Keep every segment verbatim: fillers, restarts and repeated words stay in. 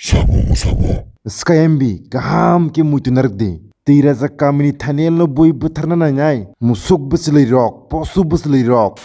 Sabo, sabo. Sky M B, kaham khe muitu narwk di. Twi raja kamini Thaniel no bui bwtharna nainai. Musuk bwchwlwi rok, posu bwchwlwi rok.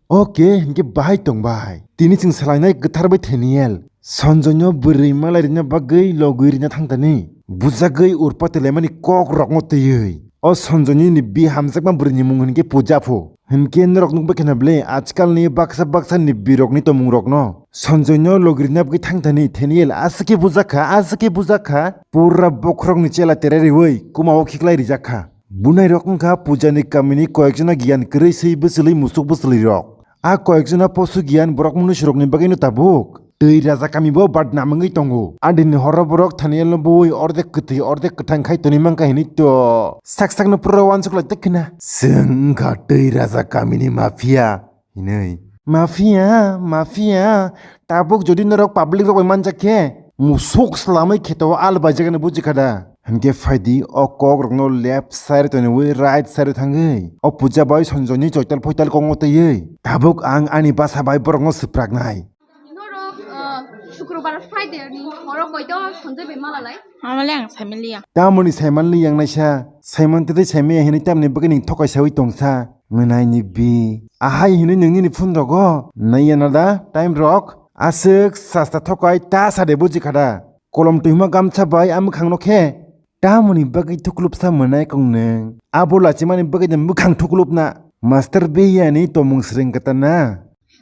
Oke, hinkhe bahai tong bai. Tini chwng salainai kwthar bai Thaniel. Sanjoy no bwrwi malai rina bagwi logwi rina thangtani. Bujagwi urpati laimani kok rokno twiwi. O Sanjoyni ni bi hamjakma bwrwini mung hinkhe Puja pho. Hinkhe norok nukbai kheno ble ajkalni baksa baksa ni birokni tongmungrokno. Sanjoyno logirina bagwi thangthani Thaniel aswk khe bujakha, aswk khe bujakha. Pura bokhorokni chela tereriwi kumao khiklai rijakha. Bunairok wngkha Pujani kamini koyekjona giyan kwrwi swi bwchwlwi musuk bwchwlwirok. A koyekjona posu giyan borok munusurokni bagwino tabuk. Twi raja kamibo badnam wngwi tongo. Adini horo borok Thanielno bui ordek kwthwi ordek kwthang khai toni mankha hinwi to. Sak sakno pura wansuk lai tekhna. Chwng wngkha twi raja kamini mafia hinwi. Mafia, mafia, tabuk jodi norok public rok bai manjak khe, musuk slamwi kheto al baijak hinwi bujikha da. Hinkhe phaidi o kok rokno left side toniwi right side thangwi. O Puja bai Sanjoyni choital phoital kok twiwi. Tabuk ang ani basa bai borokno swpraknai. Norok, ah, Shukrobar Friday ni horo koito Sanjoy bai mala lai. Amale ang saimaliya. Tamoni saimanli yang naisa. Saiman tete saimaya hinwi tamni bagwi ning thokai sawi tongsa. Mwnai ni bi. Ahai hinwi nungni ni phone rogo. Naiya na da time rok. Aswk sasta thokai ta sade buji khada. Kolom twima gamsa bai a mwkhang no khe. Tamoni bagwi thuklupsa mwnai kong nwng. Abo lachimani bagwi de mwkhang thuklupna. Master biyani tomung sring kata na.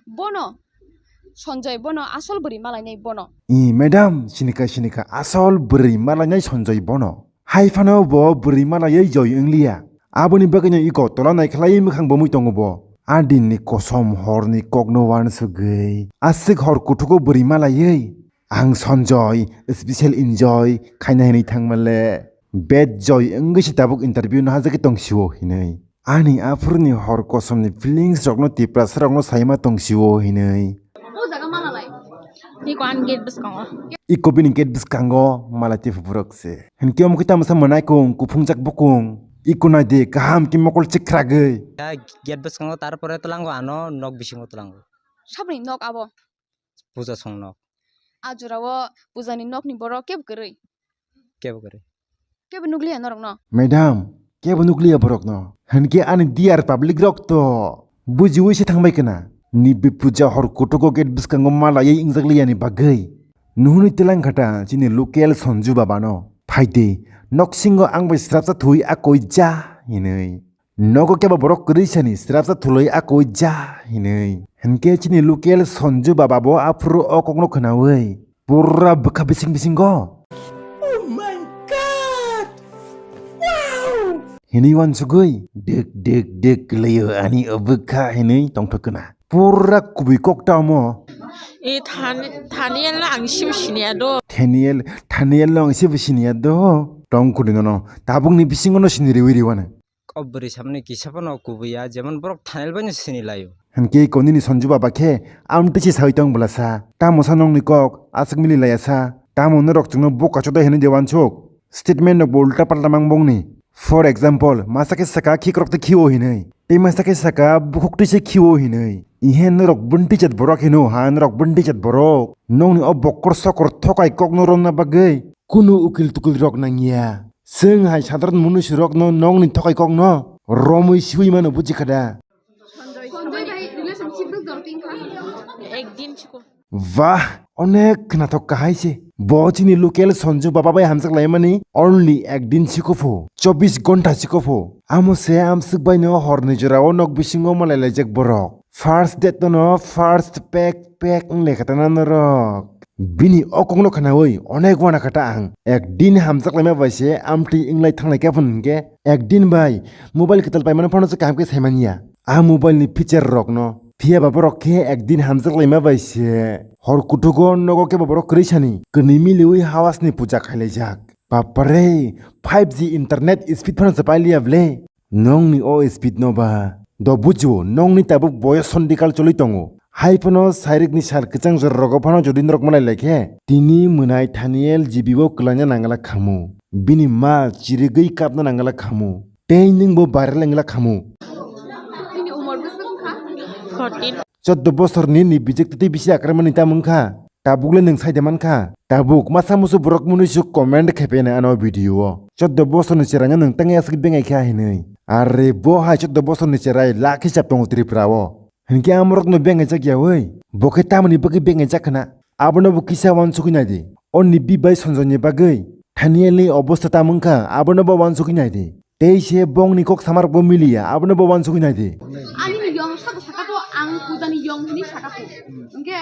Bono, Sanjoy bono asol bwrwi malainai bono. I madam, sinika sinika asol bwrwi malainai Sanjoy bono. Hai phano bo bwrwi malaiwi joi wngliya. Aboni bagwino iko tola naikhlaiwi mwkhang bomwi tongo bo. A dinni kosom horni kokno wansugwi. Aswk hor kuthugo bwrwi malaiwi. Ang Sanjoy, special enjoy, khaina hinwi thangmale. Bad joy wngwi se tabuk interview no hajagwi tongsiwo hinwi. Ani aphuruni hor kosomni feelings rokno Tiprasa rokno saima tongsiwo hinwi. O jaga mala lai. Iko ani gate bwskango. Iko bini gate bwskango mala tiphupurok se. Hinkhe omo khe tamsa mwnaikung kuphungjak bukung. Iko naidi kaham khe mokol chikragwi. Ya gate bwskango tarpore tlango ano nok bisingo tlango. Sabni nok abo? Puja song nok. A jorao Pujani nokni borok kebo kwrwi. Kebo kwrwi. Kebo nukliya norokno. Madam, kebo nukliya borokno. Hinkhe ani dear public rok to bujiwi se thangbai kana. Ni bi puja hor kutugo gate bwskango malaiwi wngjakliyani bagwi. Nuhuni telang khata chini local Sanju babano. Phaidi, noksingo ang bai srapsa thwi a koi ja hinwi. Nogo kebo borok kwrwi sani srapsa thuloi a koi ja hinwi. Hinkhe chini local Sanju baba bo aphuru o kokno khwnawi pura bwkha bising bisingo. Oh my God! Wow! Hinwi wansugwi dik dik dik kwlaio ani o bwkha hinwi tongthok khwna. Pura kubui kok ta omo. E Thani-, Thaniel no ang sibo siniya do. Thaniel, Thaniel no ang sibo siniya do. Tong khudi nono. Tabukni bisingo no sini riwi riwano. O bwrwi samani kisa phano kubui ya, jemon borok Thaniel bai no sini laio. Hinkhe konini Sanju baba khe amtwi se sawi tong bwlasa. Tamo sa nongni kok, aswk mili laya sa. Tamo norok chwngno boka chodai hinwi de wansuk. Statement rok bo ulta palta mang bongni. For example, masa khe saka khikrok tei khiwo hinwi. Tei masa khe saka bukhuk twi se khiwo hinwi. Ihe norok bwntwi chat borok hino ha, norok bwntwi chat borok. Nongni o bokkor sokor thokai kokno romna bagwi kunu ukil tukil rok nangya. Chwng hai sadharon munusurokno nokni thokai kokno romwi siwi mano buji kha da? Sanjay bai relationship bwswk jor tin kha? Ekdin chiko. Wah, onek khnathok kahai se. Bo chini local Sanju baba bai hamjak laimani only ekdin chiko pho, chobbish ghonta chiko pho. Amo se amswk bai no horni jorao nok bisingo malai laijak borok. First date no first pek pek wng lekha tana norok. Bini o kokno khnaui onek wana kha ta ang. Ekdin hamjak laima bai se amtwi wnglai thanglai khe phano hinkhe ekdin bai mobile kwtal paimano phano se kaham khe sai manya. A mobile ni feature rokno. Phiya ba borok khe ekdin hamjak laima bai se hor kutugo nogo kebo borok kwrwi sani kwnwi miliui hawasni puja khailaijak. Bapare, five G internet speed phano se pailiya ble. Nongni o speed no ba. Do bujo, nongni tabuk boyos sondikal choli tongo. Hai phano sairikni sal kwchang jora rogo phano jodi norok malai lai khe, tini mwnai Thaniel G B o kwlaina nangala khamu. Bini ma chirigwi kapna nangala khamu. Tei nwng bo viral wngla khamu. Nini umor bwswk wngkha? Fourteen. Choddo bosorni ni bijik twi bisi akrarmani tamo wngkha? Tabuk le nwng sai de man kha. Tabuk masa musu borok mwnwi su comment khe pene ano video o. Choddo bosor ni cherai no nwng tang aswk bengai kha hinwi. Are bo hai choddo bosor ni cherai lakhi chap tongo Tripura o. Hinkhe amorok no bengai jak ya oi. Bo khe tamoni bagwi bengai jak khna. Abono bo kisa wansugwi nai di. Oni bi bai Sanjoy ni bagwi. Thani elni obosta tam wngkha, abono bo wansugwi nai di. Tei se bongni kok samarok bo miliya, abono bo wansugwi nai di. Ani ni yong sabo saka to ang puja ni yong hini saka to. Hinkhe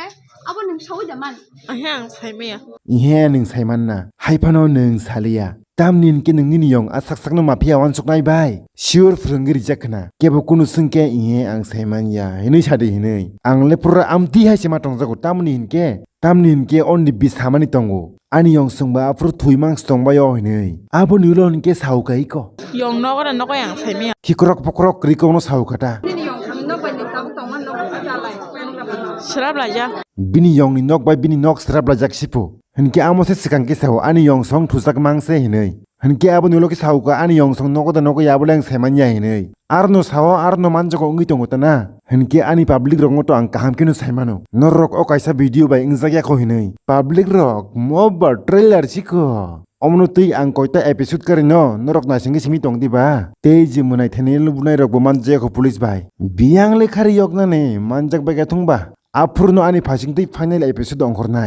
abo nwng sawi da man. Ahe ang sai maya. Ihe nwng sai man na. Hai phano nwng saliya. Tamni hinkhe nwng nini yong a sak sakno mafia wansuknai bai. Sure phwrwngwi rijak khna. Kebo kunu swngkhe ihe ang sai man ya hinwi sadi hinwi. Ang le pura amtwi hai se ma tongjago tamni hinkhe. Tamni hinkhe oni bi samani tongo. Ani yong swngba aphuru thwi mang stongbai o hinwi. Aboni ulo hinkhe sahuka iko. Yong nogo da nogo yang sai maya. Khikrok pokrok kwrwi kokno sahuka ta. Nini yong thani nok bai nwng tabuk tongmani nok bai salai. Srap laijak. Bini yongni nok bai bini nok srap laijak sipo. Hinkhe amo se swkang khe sao ani yong song thujak mang se hinwi. Hinkhe aboni ulo khe sahuka ani yong song nogo da nogo ya bole ang sai man ya hinwi. Arno sao arno manjago wngwi tongo ta na. Hinkhe ani public rokno to ang kaham kheno sai mano. Norok o kaisa video bai wngjak ya kho hinwi. Public rok mo ba trailer sikho. Omono twi ang koita episode karino norok naisingwi simi tong diba? Tei je mwnai thani lubunai rokbo manjak ya kho police bai. Biyang le khari yoknani manjak bai khe thung ba. Aphuru no ani phasing twi final episode ongkhornai.